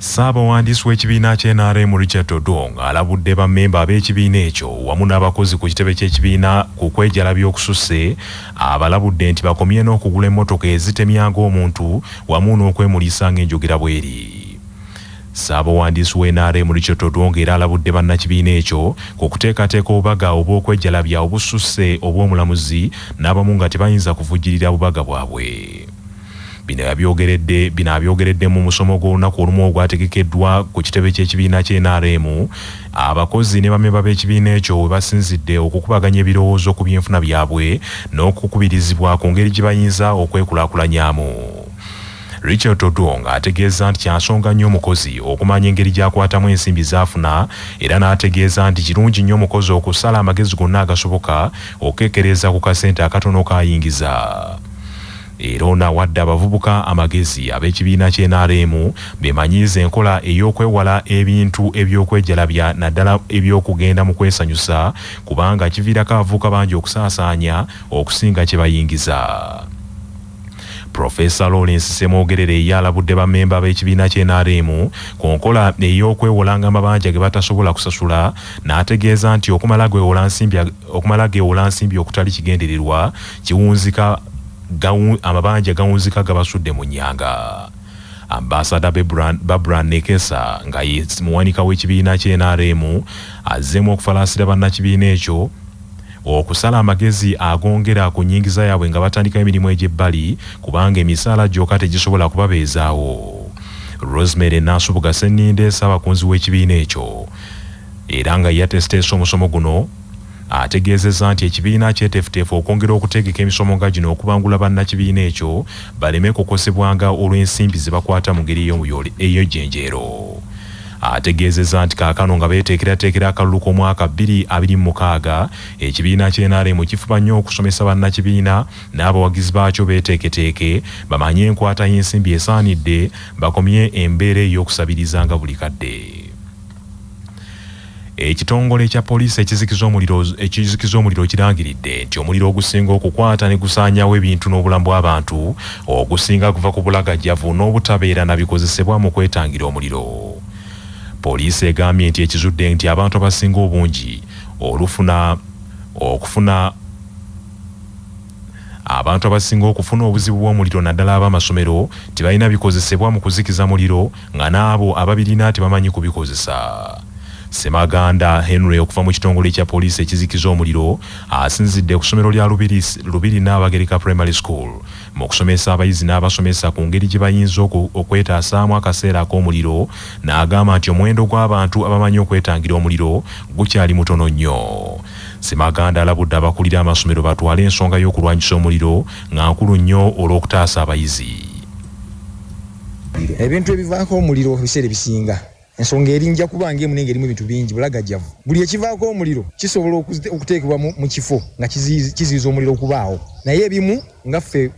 Ssaabawandiisi w'ekibiina kya NRM Richard Todwong alabudde bammemba ab'ekibiina ekyo wamu n'abakozi ku kitebe ky'ekibiina ku kwejalabya okususse. Abalabudde nti bakomye n'okugula emmotoka ezitemya ng'omuntu wamu n'okwemulisa ng'enjogera bw'eri. Ssaabawandiisi wa NRM Richard Todwong era alabudde bannakibiina ekyo ku kuteekateeka obubaga obw'okwejalabya obususse obw'omulamuzi n'abamu nga tebayinza kuvujjirira bubaga bwabwe. Bino yabyogeredde bino abyogeredde mu musomo gw'olunaku olumu ogwategekeddwa ku kitebe ky'ekibiina kya NRM, abakozi ne bammemba b'ekibiina ekyo we basinzidde okukubaganya ebirowoozo ku byenfuna byabwe n'okukubirizibwa ku ngeri gye bayinza okwekulaakulanyaamu. Richard Todwong ategeeza nti kya nsonga nnyo omukozi okumanya engeri gy'akwatamu ensimbi z'afuna era n'ategeeza nti kirungi nnyo omukozi okusala amagezi gonna agasoboka okukekkereza ku kasente akatono k'ayingiza. Era ono awadde abavubuka amagezi ab'ekibiina kya NRM bemanyiize enkola ey'okwewala ebintu eby'okwejalabya naddala eby'okugenda mu kwesanyusa kubanga kiviirako abavubuka bangi okusaasaanya okusinga kye bayingiza. Professor Lawrence Ssemwogerere ye alabudde bammemba b'ekibiina kya NRM ku nkola ey'okwewolanga amabanja ge batasobola kusasula n'ategeeza nti okumala geewola nsimbi okumala geewola nsimbi okutali kigendererwa kiwunzika amabanja gawunzika gabasudde mu nnyanga. Ambasada Barbara Nekesa nga ye muwanika w'ekibiina kya NRM azzeemu okufalaasira bannakibiina ekyo okusala amagezi agongera ku nnyingiza yaabwe nga batandikawo emirimu egy'ebbali kubanga emisaala gyokka tegisobola kubabeezaawo. Rosemary Nansubuga Sseninde ssaabakunzi w'ekibiina ekyo era nga yateeseteese omusomo guno ategeezezza nti ekibiina kyeteefuteefu okwongera okutegeka emisomo nga gino okubangula bannakibiina ekyo baleme kukosebwanga olw'ensimbi ze bakwata mu ngeri ey'ejjenjeero. Ategeezezza nti kaakano nga beeteekerateekera akalulu k'omwaka 2026, ekibiina kya NRM kifuba nnyo okusomesa bannakibiina n'abawagizi baakyo beeteeketeeke bamanye enkwata y'ensimbi esaanidde bakomye embeera ey'okusabirizanga buli kadde. Ekitongole kya poliisi ekizikiza omuliro ekizikiza omuliro kirangiridde nti omuliro ogusinga okukwata ne gusaanyaawo ebintu n'obulamu bw'abantu ogusinga guva ku bulagajjavu n'obutabeera na bikozesebwa mu kwetangira omuliro. Poliisi egambye nti ekizudde nti abantu abasinga obungi olufuna okufuna Abantu abasinga okufuna obuzibu bw'omuliro naddala ab'amasomero tebalina bikozesebwa mu kuzikiza muliro nga n'abo ababirina tebamanyi kubikozesa. Ssemaganda Henry okuva mu kitongole kya poliisi ekizikiza omuliro asinzidde ku ssomero lya Lubiri, Lubiri Nnaabagereka Primary School mu kusomesa abayizi n'abasomesa ku ngeri gye bayinza okwetaasaamu akaseera ak'omuliro n'agamba nti omuwendo gw'abantu abamanyi okwetangira omuliro gukyali mutono nnyo. Ssemaganda alabudde abakulira amasomero batwale ensonga y'okulwanyisa omuliro nga nkulu nnyo olw'okutaasa abayizi. Ebintu ebivaako omuliro ebiseera ebisinga ensonga eri nja kuba ng'emu naye ng'erimu ebintu bingi bulagajjavu. Buli ekivaako omuliro kisobola okuteekebwa mu kifo nga kiziyiza omuliro okubaawo naye ebimu nga ffe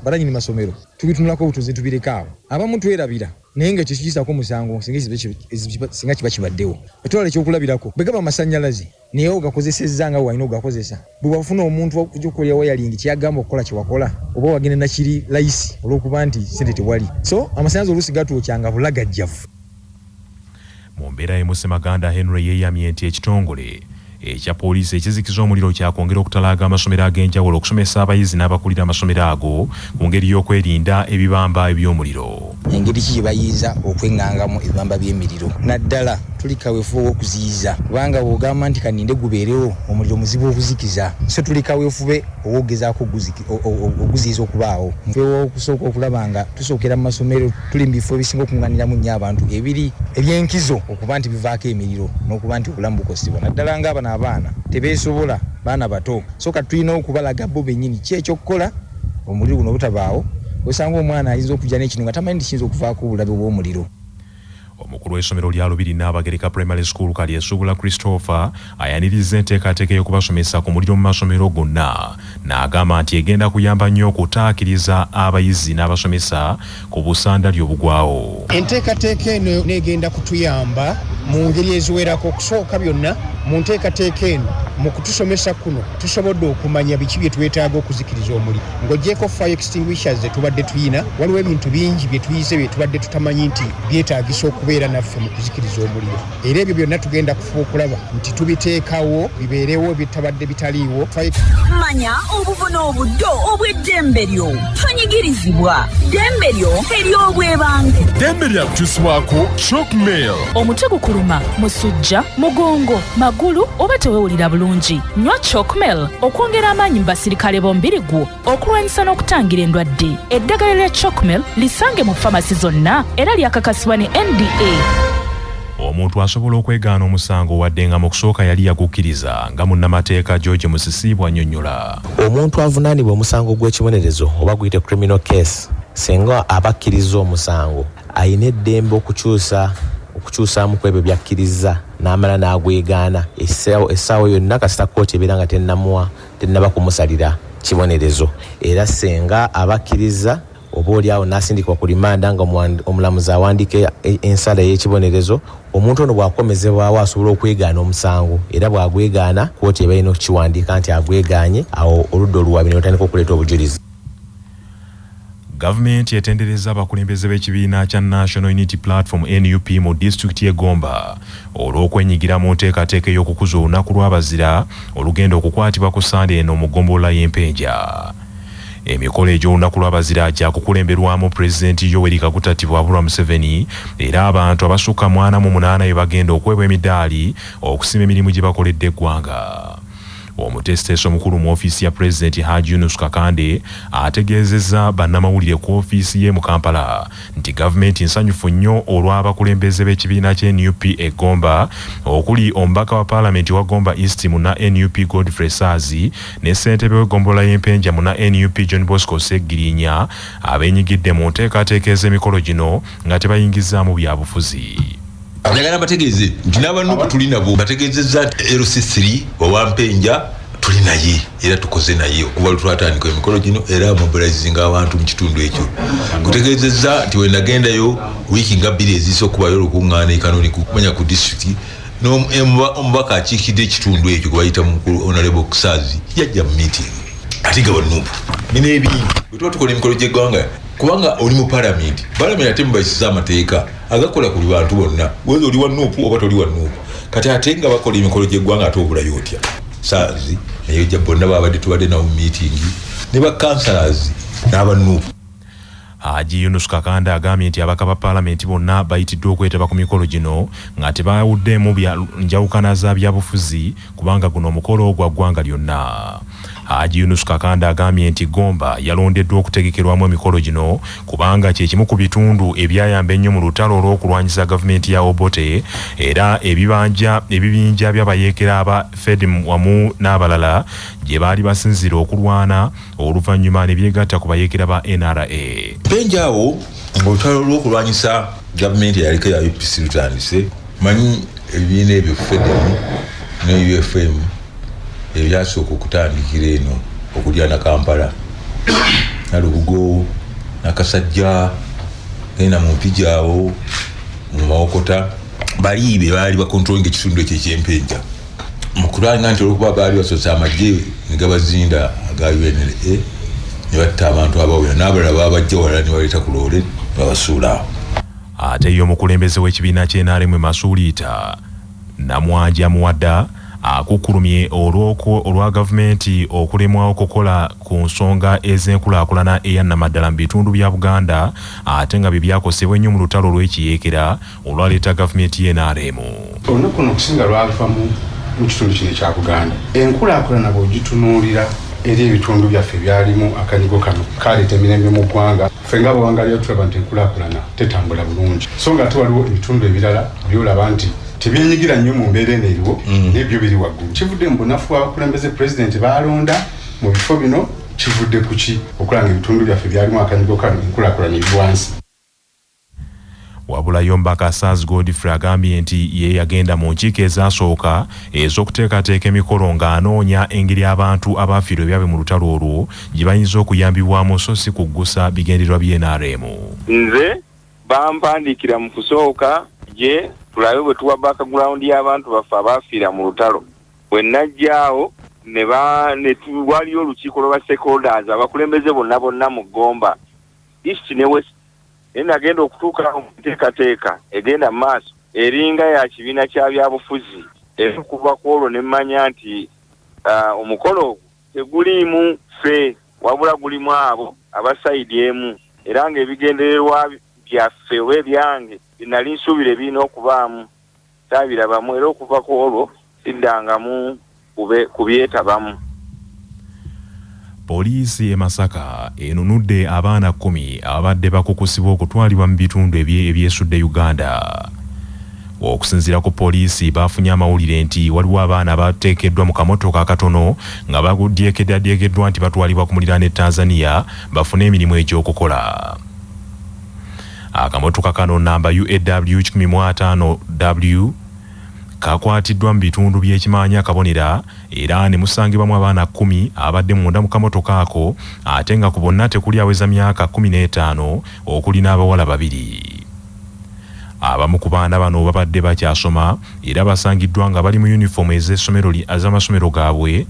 banannyini masomero tubitunulako obutunzi ne tubireka awo. Abamu twerabira naye nga ekyo kigisaako omusango singa kiba kibaddewo. Etwala ekyokulabirako bwe gaba amasannyalaze naye ogakozesezza nga bwewalina ogakozesa, bwe wafuna omuntu okujja okukolera wayalingi kyeyagamba okukola kyewakola oba wagenda nakiri layisi olw'okuba nti ssente tewali. So amasannyalaze oluusi gatwokya nga bulagajjavu. Mu mbeera y'emu Ssemaganda Henry yeeyamye nti ekitongole ekya poliisi ekizikiza omuliro kyakwongera okutalaaga amasomero ag'enjawulo okusomesa abayizi n'abakulira amasomero ago ku ngeri y'okwerinda ebibamba eby'omuliro. Engeri ki gye bayinza okweŋŋangamu ebibamba by'emiriro? Naddala tuli kaweefube ow'okuziyiza kubanga bw'ogamba nti kaninde gubeerewo, omuliro muzibu okuzikiza. So tuli kaweefube ow'okugezaako okuziyiza okubaawo. Ffe okusooka okulaba nga tusookera mu masomero, tuli mu bifo ebisinga okuŋŋaaniramu ennyo abantu ebiri eby'enkizo okuba nti bivaako emiriro n'okuba nti obulamu bukosebwa naddala nga bano abaana tebeesobola, baana bato. So kati tulina okubalaga bo bennyini ki eky'okukola omuliro guno obutabaawo. Osanga omwana ayinza okujja n'ekintu nga tamanyi nti kiyinza okuvaako obulabe bw'omuliro. Omukulu w'essomero lya Lubiri Nnaabagereka Primary School Kalyesuubula Christopher ayanirizza enteekateeka ey'okubasomesa ku muliro mu masomero gonna n'agamba nti egenda kuyamba nnyo okutaakiriza abayizi n'abasomesa ku busandali obugwawo. Enteekateeka eno egenda kutuyamba mu ngeri eziwerako. Okusooka byonna, mu nteekateeka eno Mu kutusomesa kuno tusobodde okumanya biki bye twetaaga okuzikiriza omuliro. Ng'ogyeko fire extinguishers ze tubadde tuyina, waliwo ebintu bingi bye tuyize bye tubadde tutamanyi nti byetaagisa okubeera naffe mu kuzikiriza omuliro, era ebyo byonna tugenda kufuba okulaba nti tubiteekawo bibeerewo bitabadde bitaliiwo. Manya obuvuna obuddo obw'eddembe lyo, tonyigirizibwa, ddembe lyo ery'obwebange. Ddembe lyakutuusibwako Chocmail. Omutwe gukuluma, musujja, mugongo, magulu oba tewewulira bulungi, nywa Chocmail okwongera amaanyi mu basirikale b'omubiri gwo okulwanyisa n'okutangira endwadde. Eddagala lya Chocmail lisange mu famasi zonna era lyakakasibwa ne NDA. Omuntu asobola okwegaana omusango wadde nga mu kusooka yali yagukkiriza, nga munnamateeka George Musisi bw'annyonnyola. Omuntu avunaanibwa omusango gw'ekibonerezo oba guyite criminal case, singa aba akkiriza omusango ayina eddembe okukyusaamu ku ebyo by'akkiriza n'amala n'agwegaana essaawa yonna kasita kkooti ebeera nga tennaba kumusalira kibonerezo. Era singa aba akkiriza oba oli awo n'asindikibwa ku limanda nga omulamuzi awandiika ensala ey'ekibonerezo, omuntu ono bw'akomezebwawo asobola okwegaana omusango, era bw'agwegaana kkooti eba erina okukiwandiika nti agwegaanye, awo oludda oluwaabi ne lutandika okuleeta obujulizi. Gavumenti etenderezza abakulembeze b'ekibiina kya National Unity Platform NUP mu disitulikiti y'e Gomba olw'okwenyigira mu nteekateeka ey'okukuza olunaku lw'abazira olugenda okukwatibwa ku Ssande eno mu ggombolola y'Empenja. Emikolo egy'olunaku lw'abazira gyakukulemberwamu Pulezidenti Yoweri Kaguta Tibuhaburwa Museveni, era abantu abasukka mu 48 be bagenda okuweebwa emidaali okusiima emirimu gye bakoledde eggwanga. Omuteesiteesi omukulu mu ofiisi ya Pulezidenti Haji Yunus Kakande ategeezezza bannamawulire ku ofiisi ye mu Kampala nti gavumenti nsanyufu nnyo olw'abakulembeze b'ekibiina kya NUP e Gomba okuli omubaka wa paalamenti wa Gomba East munna NUP Godfrey Saazi ne ssentebe w'eggombolola y'Empenja munna NUP John Bosco Ssegirinya abeenyigidde mu nteekateeka ez'emikolo gino nga tebayingizzaamu byabufuzi. Njagala mbategeeze nti n'abanupu tuli nabo, bategeezezza nti LC3 owampenja tuli naye era tukoze naye okuva lwe twatandika emikolo gino, era mobilizinga abantu mu kitundu ekyo. Nkutegeezezza nti we nagendayo wiiki nga 2 eziyise okubayo olukuŋŋaana e Kanoni kumanya ku disitulikiti, omubaka akiikidde ekitundu ekyo gwe bayita mukulu Honorable Kusaazi yajja mu meeting ate nga banupu nina ebingi bwe tuba tukola emikolo gy'eggwanga, kubanga oli mu palamenti, palamenti ate mubayisiza amateeka agakola ku bantu bonna, whether oli wa nupu oba toli wa nupu. Kati ate nga bakola emikolo gy'eggwanga ate obulayo otya? Saazi naye ojja bonna babadde tubadde nabo mu meeting ne ba councillors n'aba nupu. Haji Yunus Kakande agambye nti ababaka ba paalamenti bonna bayitiddwa okwetaba ku mikolo gino nga tebaawuddeemu njawukana za byabufuzi kubanga guno omukolo gwa ggwanga lyonna. Haji Yunus Kakande agambye nti Gomba yalondeddwa okutegekerwamu emikolo gino kubanga kye kimu ku bitundu ebyayamba ennyo mu lutalo olw'okulwanyisa gavumenti ya Obote, era ebibinja by'abayeekera aba FEDM wamu n'abalala gye baali basinziira okulwana oluvannyuma ne byegatta ku bayeekera ba NRA. Mpenja awo ng'olutalo lw'okulwanyisa gavumenti eyaliko eya UPC lutandise, manyi ebibiina ebyo FEDM ne UFM ebyasooka okutandikira eno okulya na Kampala, Nalubugo, Nakasajja, genda mu Mpigi awo mu Mawokota, bali be baali bakontrolinga ekitundu ekyo eky'Empenja. Mu kulwanya nti olw'okuba baali basoose amagye ne gabazinda aga UNLA ne batta abantu abawera n'abalala baabajja walala ne baleeta ku loole ne babasuula awo. Ate ye omukulembeze w'ekibiina kya NRM Masuuliita Namwanja Muwadda akukkulumye olwa gavumenti okulemwa okukola ku nsonga ez'enkulaakulana eya nnamaddala mu bitundu bya Buganda ate nga bye byakosebwa ennyo mu lutalo olw'ekiyeekera olwaleeta gavumenti ya NRM. Olunaku luno okusinga lwava mu kitundu kino ekya Buganda. Enkulaakulana bw'ogitunuulira eri ebitundu byaffe byalimu akanyigo kano kaleeta emirembe mu ggwanga. Ffe ng'abawangalira tulaba nti enkulaakulana tetambula bulungi, so nga ate waliwo ebitundu ebirala by'olaba nti tebyenyigira nnyo mu mbeera eno eriwo, n'ebyo biri waggulu. Kivudde mu bunafu bw'abakulembeze pulezidenti baalonda mu bifo bino, kivudde ku ki okulanga ebitundu byaffe byalimu akanyigo kano enkulaakulana eri wansi. Wabula Yombaka Sars Godfrey agambye nti ye yagenda mu nkiiko ezasooka ez'okuteekateeka emikolo ng'anoonya engeri abantu abaafiirwa ebyabwe mu lutalo olwo gye bayinza okuyambibwamu so si kuggusa bigendererwa bya NRM. Nze bampandiikira mu kusooka gye tulabe bwe tuwa background y'abantu baffe abaafiira mu lutalo. Bwe najja awo ne ba ne waliyo olukiiko lwa stakeholders, abakulembeze bonna bonna mu Gomba East ne West, naye nagenda okutuuka mu nteekateeka egenda mu maaso eringa ya kibiina kya byabufuzi, era okuva ku olwo ne mmanya nti omukolo ogwo teguliimu ffe, wabula gulimu abo aba side emu, era ng'ebigendererwa byaffe oba ebyange bye nali nsuubira ebirina okubaamu saabirabamu, era okuva ku olwo siddangamu kubyetabamu. Poliisi e Masaka enunudde abaana 10 ababadde bakukusibwa okutwalibwa mu bitundu ebyesudde Uganda. Okusinziira ku poliisi, baafunye amawulire nti waliwo abaana abateekeddwa mu kamotoka akatono nga badyekeddwadyekeddwa nti batwalibwa ku muliraano e Tanzania bafune emirimu egy'okukola. Akamotoka kano namba UAW 150 W kakwatiddwa mu bitundu by'Ekimaanya Kabonera era ne musangibwamu abaana 10 abadde munda mu kamotoka ako, ate nga ku bonna tekuli aweza myaka 15 okuli n'abawala 2. Abamu ku baana bano babadde bakyasoma era basangiddwa nga bali mu yunifoomu ez'amasomero gaabwe,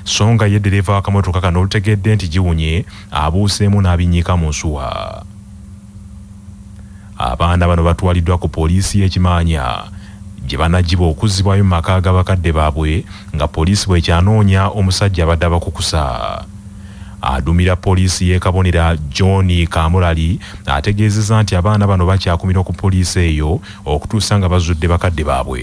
so nga ye ddereeva w'akamotoka kano olutegedde nti giwunye abuuseemu n'abinnyika mu nsuwa. Abaana bano batwaliddwa ku poliisi y'Ekimaanya gye banaggyibwa okuzzibwayo mu maka g'abakadde baabwe nga poliisi bw'ekyanoonya omusajja abadde abakukusa. Adumira poliisi y'e Kabonera John Kamurali ategeezezza nti abaana bano bakyakumirwa ku poliisi eyo okutuusa nga bazudde bakadde baabwe.